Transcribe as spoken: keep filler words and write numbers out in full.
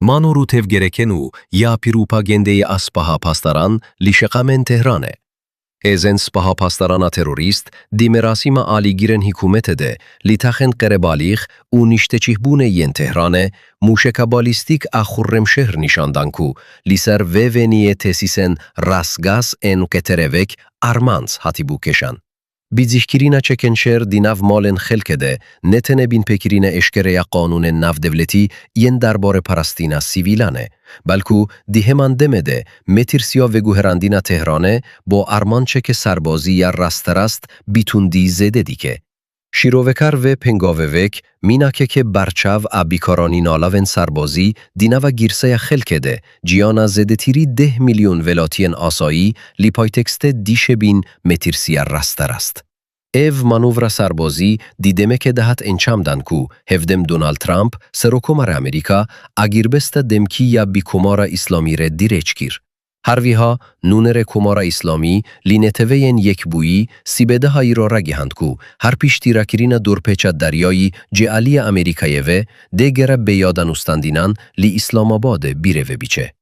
Mano rû tevgereken û ya pîrûpagendeyê a Spaha Pasdaran li şeqamên Tehranê. Hêzên Spaha Pasdarana terorîst di merasîma alîgirên hikûmetê de li taxên qerebalîx û nişteçîhbûnê yên Tehranê mûşeka balîstîk a Xurremşehr nîşan dan ku li ser vê veniyê tesîsên rastgaz ên Qeterê vek Armanc hatîbû kêşan. Bicihkirina çekên şer di nav malên xelkê de ne tenê binpêkirina eşkere ya qanûnên navdewletî yên derbarê parastina sivîlan e, belku di heman demê de metirsiya veguherandina Tehranê bo armançeke serbazî ya rasterast bi tundî zêde dike. Şîrovekar vê pengavê vek mînakeke berçav a bikaranîna alavên serbazî di nava girseya xelkê de ciyana zêdetirî deh milyon welatiyên asayî li paytextê dîşe bin metirsiya rasterast. Ev manûvra serbazî di demeke de hat encamdan ku hevdem Donald Trump, Serokkomara Amerîka, agirbesta demkî ya bi Komara Îslamî re dirêj kir. Her wiha nûnerê Komara Îslamî li Neteweyên Yekbûyî sibê deha îro ragihand ku her piştî rakirina dorpêça deryayî ji aliya Amerîkayê ve dê gere bêya danûstandînan li Îslamabadê bîrê ve biçe.